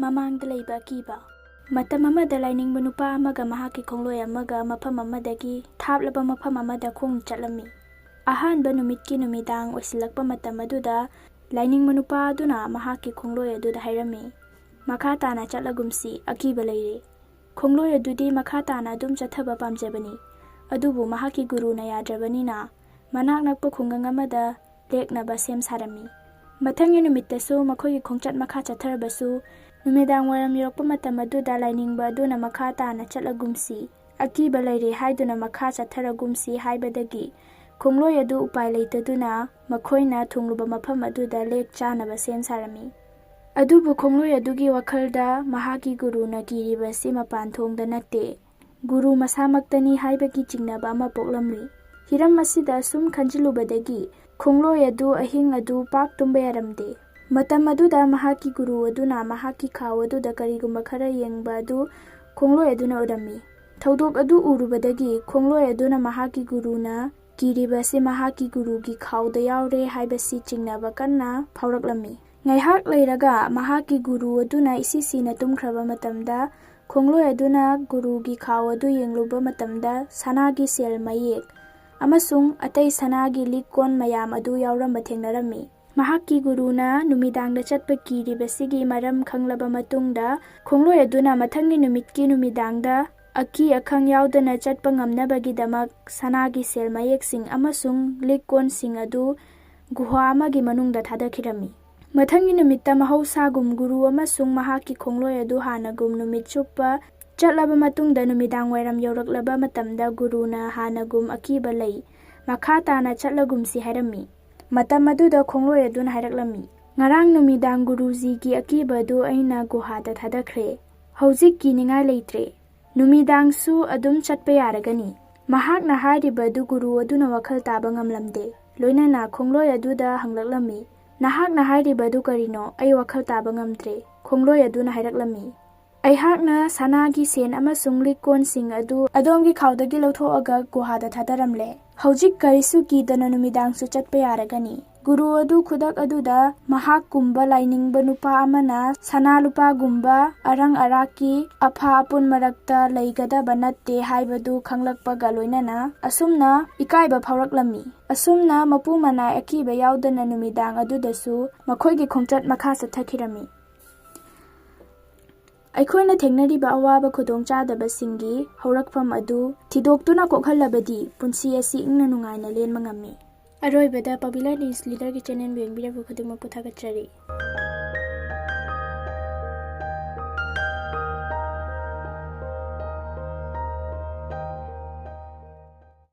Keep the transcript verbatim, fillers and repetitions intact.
ꯃꯃꯥꯡꯗ ꯂꯩꯕ ꯑꯀꯤꯕ꯫ ꯃꯇꯝ ꯑꯃꯗ ꯂꯥꯏꯅꯤꯡꯕ ꯅꯨꯄꯥ ꯑꯃꯒ ꯃꯍꯥꯛꯀꯤ ꯈꯣꯡꯂꯣꯏ ꯑꯃꯒ ꯃꯐꯝ ꯑꯃꯗꯒꯤ ꯊꯥꯞꯂꯕ ꯃꯐꯝ ꯑꯃꯗ ꯈꯣꯡꯅ ꯆꯠꯂꯝꯃꯤ꯫ ꯑꯍꯥꯟꯕ ꯅꯨꯃꯤꯠꯀꯤ ꯅꯨꯃꯤꯗꯥꯡ ꯑꯣꯏꯁꯤꯜꯂꯛꯄ ꯃꯇꯝ ꯑꯗꯨꯗ ꯂꯥꯏꯅꯤꯡꯕ ꯅꯨꯄꯥ ꯑꯗꯨꯅ ꯃꯍꯥꯛꯀꯤ ꯈꯣꯡꯂꯣꯏ ꯑꯗꯨꯗ ꯍꯥꯏꯔꯝꯃꯤ, "ꯃꯈꯥ ꯇꯥꯅ ꯆꯠꯂꯒꯨꯝꯁꯤ, ꯑꯀꯤꯕ ꯂꯩꯔꯦ꯫" ꯈꯣꯡꯂꯣꯏ ꯑꯗꯨꯗꯤ ꯃꯈꯥ ꯇꯥꯅ ꯑꯗꯨꯝ ꯆꯠꯊꯕ ꯄꯥꯝꯖꯕꯅꯤ꯫ ꯑꯗꯨꯕꯨ ꯃꯍꯥꯛꯀꯤ ꯒꯨꯔꯨꯅ ꯌꯥꯗ꯭ꯔꯕꯅꯤꯅ ꯃꯅꯥꯛ ꯅꯛꯄ ꯈꯨꯡꯒꯪ ꯑꯃꯗ ꯂꯦꯛꯅꯕ ꯁꯦꯝ ꯁꯥꯔꯝꯃꯤ꯫ ꯃꯊꯪꯒꯤ ꯅꯨꯃꯤꯠꯇꯁꯨ ꯃꯈꯣꯏꯒꯤ ꯈꯣꯡꯆꯠ ꯃꯈꯥ ꯆꯠꯊꯔꯕꯁꯨ, ꯅꯨꯃꯤꯗꯥꯡ ꯋꯥꯏꯔꯝ ꯌꯧꯔꯛꯄ ꯃꯇꯝ ꯑꯗꯨꯗ ꯂꯥꯏꯅꯤꯡꯕ ꯑꯗꯨꯅ ꯃꯈꯥ ꯇꯥꯅ ꯆꯠꯂꯒꯨꯝꯁꯤ, ꯑꯀꯤꯕ ꯂꯩꯔꯦ ꯍꯥꯏꯗꯨꯅ ꯃꯈꯥ ꯆꯠꯊꯔꯒꯨꯝꯁꯤ ꯍꯥꯏꯕꯗꯒꯤ ꯈꯣꯡꯂꯣꯏ ꯑꯗꯨ ꯎꯄꯥꯏ ꯂꯩꯇꯗꯨꯅ ꯃꯈꯣꯏꯅ ꯊꯨꯡꯂꯨꯕ ꯃꯐꯝ ꯑꯗꯨꯗ ꯂꯦꯛ ꯆꯥꯅꯕ ꯁꯦꯝ ꯁꯥꯔꯝꯃꯤ꯫ ꯑꯗꯨꯕꯨ ꯈꯣꯡꯂꯣꯏ ꯑꯗꯨꯒꯤ ꯋꯥꯈꯜꯗ ꯃꯍꯥꯛꯀꯤ ꯒꯨꯔꯨꯅ ꯀꯤꯔꯤꯕꯁꯤ ꯃꯄꯥꯟ ꯊꯣꯡꯗ ꯅꯠꯇꯦ, ꯒꯨꯔꯨ ꯃꯁꯥꯃꯛꯇꯅꯤ ꯍꯥꯏꯕꯒꯤ ꯆꯤꯡꯅꯕ ꯑꯃ ꯄꯣꯛꯂꯝꯃꯤ꯫ ꯍꯤꯔꯝ ꯑꯁꯤꯗ ꯁꯨꯝ ꯈꯟꯖꯤꯜꯂꯨꯕꯗꯒꯤ ꯈꯣꯡꯂꯣꯏ ꯑꯗꯨ ꯑꯍꯤꯡ ꯑꯗꯨ ꯄꯥꯛ ꯇꯨꯝꯕ ꯌꯥꯔꯝꯗꯦ꯫ ꯃꯇꯝ ꯑꯗꯨꯗ ꯃꯍꯥꯛꯀꯤ ꯒꯨꯔꯨ ꯑꯗꯨꯅ ꯃꯍꯥꯛꯀꯤ ꯈꯥꯎ ꯑꯗꯨꯗ ꯀꯔꯤꯒꯨꯝꯕ ꯈꯔ ꯌꯦꯡꯕ ꯑꯗꯨ ꯈꯣꯡꯂꯣꯏ ꯑꯗꯨꯅ ꯎꯔꯝꯃꯤ꯫ ꯊꯧꯗꯣꯛ ꯑꯗꯨ ꯎꯔꯨꯕꯗꯒꯤ ꯈꯣꯡꯂꯣꯏ ꯑꯗꯨꯅ ꯃꯍꯥꯛꯀꯤ ꯒꯨꯔꯨꯅ ꯀꯤꯔꯤꯕ ꯑꯁꯤ ꯃꯍꯥꯛꯀꯤ ꯒꯨꯔꯨꯒꯤ ꯈꯥꯎꯗ ꯌꯥꯎꯔꯦ ꯍꯥꯏꯕꯁꯤ ꯆꯤꯡꯅꯕ ꯀꯟꯅ ꯐꯥꯎꯔꯛꯂꯝꯃꯤ꯫ ꯉꯥꯏꯍꯥꯛ ꯂꯩꯔꯒ ꯃꯍꯥꯛꯀꯤ ꯒꯨꯔꯨ ꯑꯗꯨꯅ ꯏꯁꯤꯁꯤꯅ ꯇꯨꯝꯈ꯭ꯔꯕ ꯃꯇꯝꯗ ꯈꯣꯡꯂꯣꯏ ꯑꯗꯨꯅ ꯒꯨꯔꯨꯒꯤ ꯈꯥꯎ ꯑꯗꯨ ꯌꯦꯡꯂꯨꯕ ꯃꯇꯝꯗ ꯁꯅꯥꯒꯤ ꯁꯦꯜ ꯃꯌꯦꯛ ꯑꯃꯁꯨꯡ ꯑꯇꯩ ꯁꯅꯥꯒꯤ ꯂꯤꯛ ꯀꯣꯟ ꯃꯌꯥꯝ ꯑꯗꯨ ꯌꯥꯎꯔꯝꯕ ꯊꯦꯡꯅꯔꯝꯃꯤ꯫ ꯃꯍꯥꯛꯀꯤ ꯒꯨꯔꯨꯅ ꯅꯨꯃꯤꯗꯥꯡꯗ ꯆꯠꯄ ꯀꯤꯔꯤꯕꯁꯤꯒꯤ ꯃꯔꯝ ꯈꯪꯂꯕ ꯃꯇꯨꯡꯗ ꯈꯣꯡꯂꯣꯏ ꯑꯗꯨꯅ ꯃꯊꯪꯒꯤ ꯅꯨꯃꯤꯠꯀꯤ ꯅꯨꯃꯤꯗꯥꯡꯗ ꯑꯀꯤ ꯑꯈꯪ ꯌꯥꯎꯗꯅ ꯆꯠꯄ ꯉꯝꯅꯕꯒꯤꯗꯃꯛ ꯁꯅꯥꯒꯤ ꯁꯦꯜ ꯃꯌꯦꯛꯁꯤꯡ ꯑꯃꯁꯨꯡ ꯂꯤꯛ ꯀꯣꯟꯁꯤꯡ ꯑꯗꯨ ꯒꯨꯍꯥ ꯑꯃꯒꯤ ꯃꯅꯨꯡꯗ ꯊꯥꯗꯈꯤꯔꯝꯃꯤ꯫ ꯃꯊꯪꯒꯤ ꯅꯨꯃꯤꯠꯇ ꯃꯍꯧꯁꯥꯒꯨꯝ ꯒꯨꯔꯨ ꯑꯃꯁꯨꯡ ꯃꯍꯥꯛꯀꯤ ꯈꯣꯡꯂꯣꯏ ꯑꯗꯨ ꯍꯥꯟꯅꯒꯨꯝ ꯅꯨꯃꯤꯠ ꯆꯨꯞꯄ ꯆꯠꯂꯕ ꯃꯇꯨꯡꯗ ꯅꯨꯃꯤꯗꯥꯡ ꯋꯥꯏꯔꯝ ꯌꯧꯔꯛꯂꯕ ꯃꯇꯝꯗ ꯒꯨꯔꯨꯅ ꯍꯥꯟꯅꯒꯨꯝ ꯑꯀꯤꯕ ꯂꯩ, ꯃꯈꯥ ꯇꯥꯅ ꯆꯠꯂꯒꯨꯝꯁꯤ ꯍꯥꯏꯔꯝꯃꯤ꯫ ꯃꯇꯝ ꯑꯗꯨꯗ ꯈꯣꯡꯂꯣꯏ ꯑꯗꯨꯅ ꯍꯥꯏꯔꯛꯂꯝꯃꯤ, "ꯉꯔꯥꯡ ꯅꯨꯃꯤꯗꯥꯡ ꯒꯨꯔꯨꯖꯤꯒꯤ ꯑꯀꯤꯕ ꯑꯗꯨ ꯑꯩꯅ ꯒꯨꯍꯥꯗ ꯊꯥꯗꯈ꯭ꯔꯦ꯫ ꯍꯧꯖꯤꯛ ꯀꯤꯅꯤꯡꯉꯥꯏ ꯂꯩꯇ꯭ꯔꯦ꯫ ꯅꯨꯃꯤꯗꯥꯡꯁꯨ ꯑꯗꯨꯝ ꯆꯠꯄ ꯌꯥꯔꯒꯅꯤ꯫" ꯃꯍꯥꯛꯅ ꯍꯥꯏꯔꯤꯕ ꯑꯗꯨ ꯒꯨꯔꯨ ꯑꯗꯨꯅ ꯋꯥꯈꯜ ꯇꯥꯕ ꯉꯝꯂꯝꯗꯦ꯫ ꯂꯣꯏꯅꯅ ꯈꯣꯡꯂꯣꯏ ꯑꯗꯨꯗ ꯍꯪꯂꯛꯂꯝꯃꯤ, "ꯅꯍꯥꯛꯅ ꯍꯥꯏꯔꯤꯕ ꯑꯗꯨ ꯀꯔꯤꯅꯣ? ꯑꯩ ꯋꯥꯈꯜ ꯇꯥꯕ ꯉꯝꯗ꯭ꯔꯦ꯫" ꯈꯣꯡꯂꯣꯏ ꯑꯗꯨꯅ ꯍꯥꯏꯔꯛꯂꯝꯃꯤ, ꯑꯩꯍꯥꯛꯅ ꯁꯅꯥꯒꯤ ꯁꯦꯟ ꯑꯃꯁꯨꯡ ꯂꯤꯛ ꯀꯣꯟꯁꯤꯡ ꯑꯗꯨ ꯑꯗꯣꯝꯒꯤ ꯈꯥꯎꯗꯒꯤ ꯂꯧꯊꯣꯛꯑꯒ ꯒꯨꯍꯥꯗ ꯊꯥꯗꯔꯝꯂꯦ꯫ ꯍꯧꯖꯤꯛ ꯀꯔꯤꯁꯨ ꯀꯤꯗꯅ ꯅꯨꯃꯤꯗꯥꯡꯁꯨ ꯆꯠꯄ ꯌꯥꯔꯒꯅꯤ꯫ ꯒꯨꯔꯨ ꯑꯗꯨ ꯈꯨꯗꯛ ꯑꯗꯨꯗ ꯃꯍꯥꯛꯀꯨꯝꯕ ꯂꯥꯏꯅꯤꯡꯕ ꯅꯨꯄꯥ ꯑꯃꯅ ꯁꯅꯥ ꯂꯨꯄꯥꯒꯨꯝꯕ ꯑꯔꯪ ꯑꯔꯥꯛꯀꯤ ꯑꯐ ꯑꯄꯨꯟ ꯃꯔꯛꯇ ꯂꯩꯒꯗꯕ ꯅꯠꯇꯦ ꯍꯥꯏꯕꯗꯨ ꯈꯪꯂꯛꯄꯒ ꯂꯣꯏꯅꯅ ꯑꯁꯨꯝꯅ ꯏꯀꯥꯏꯕ ꯐꯥꯎꯔꯛꯂꯝꯃꯤ꯫ ꯑꯁꯨꯝꯅ ꯃꯄꯨ ꯃꯅꯥꯏ ꯑꯀꯤꯕ ꯌꯥꯎꯗꯅ ꯅꯨꯃꯤꯗꯥꯡ ꯑꯗꯨꯗꯁꯨ ꯃꯈꯣꯏꯒꯤ ꯈꯣꯡꯆꯠ ꯃꯈꯥ ꯆꯠꯊꯈꯤꯔꯝꯃꯤ꯫ ꯑꯩꯈꯣꯏꯅ ꯊꯦꯡꯅꯔꯤꯕ ꯑꯋꯥꯕ ꯈꯨꯗꯣꯡꯆꯥꯗꯕꯁꯤꯡꯒꯤ ꯍꯧꯔꯛꯐꯝ ꯑꯗꯨ ꯊꯤꯗꯣꯛꯇꯨꯅ ꯀꯣꯛꯍꯜꯂꯕꯗꯤ ꯄꯨꯟꯁꯤ ꯑꯁꯤ ꯏꯪꯅ ꯅꯨꯡꯉꯥꯏꯅ ꯂꯦꯟꯕ ꯉꯝꯃꯤ꯫ ꯑꯔꯣꯏꯕꯗ Popular News Leaderꯒꯤ channelꯕꯨ ꯌꯦꯡꯕꯤꯔꯕ ꯈꯨꯗꯤꯡꯃꯛꯄꯨ ꯊꯥꯒꯠꯆꯔꯤ꯫